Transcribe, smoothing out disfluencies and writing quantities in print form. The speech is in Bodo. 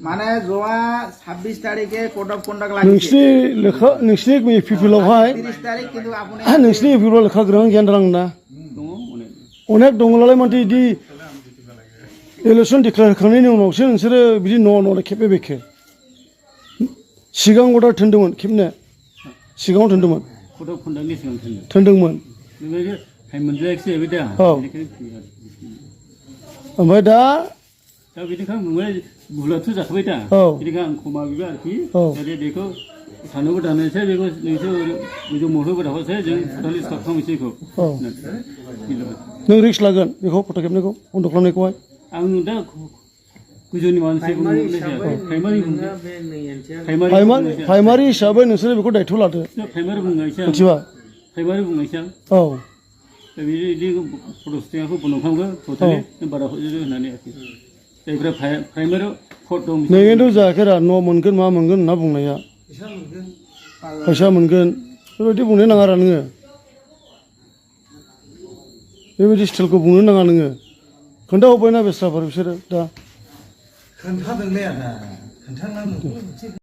माने जवा 26 तारिखे कोड अफ कन्डाक्ट लाखियो नोंसिनि पिपलावहाय 30 तारिख किन्तु आपुनि नोंसिनि पिपलाव लेखा गोरों गियान दं ना अनेक दङलाय मानथो इदि इलेक्सन डिक्लेयार खालामनायनि उनावसो नोंसोरो बिदि न' खेबे बेखे सिगां अर्डार थोनदोंमोन खेबनो सिगाङाव थोनदोंमोन कोड अफ कन्डाक्टनि सिगां थोनदोंमोन बेबायदि टाइम मोनजायाखिसै बे दा औ ओमफ्राय दा बिदिखौ नुबाय भुलाथ' जाखाबाय दा औ बिदिखौ आं खमा बिबाय आरोखि औ दा बेखौ साननोबो दानोसै बेखौ नोंसोर गोजौ महरबो दाबासै जों टटेलि स्टप खालामनोसैखौ औ नों रिक्स लागोन बेखौ फट' खेबनायखौ बन्द' खालामनायखौहाय आं दा गोजौनि मानसि प्राइमारि हिसाबै नोंसोरो बेखौ दायथ' लादो प्राइमारि बुंनायसै मिथिबा प्राइमारि बुंनायसै औ दा बिदि फट'स्टेटखौ बन्द' खालामगोन टटेलि बारा होननानै आरोखि जायफ्रा प्राइमारि फट' दं नोंथ' जायाखैरा न' मोनगोन मा मोनगोन होनना बुंनाया फैसा मोनगोन बेबायदि बुंनो नाङा आरो नोङो बेबायदि स्टाइलखौ बुंनो नाङा नोङो खोन्थाहरबायना बेस्राफोर बिसोरो दा खोन्थादोंलै आदा खोन्थानांगौ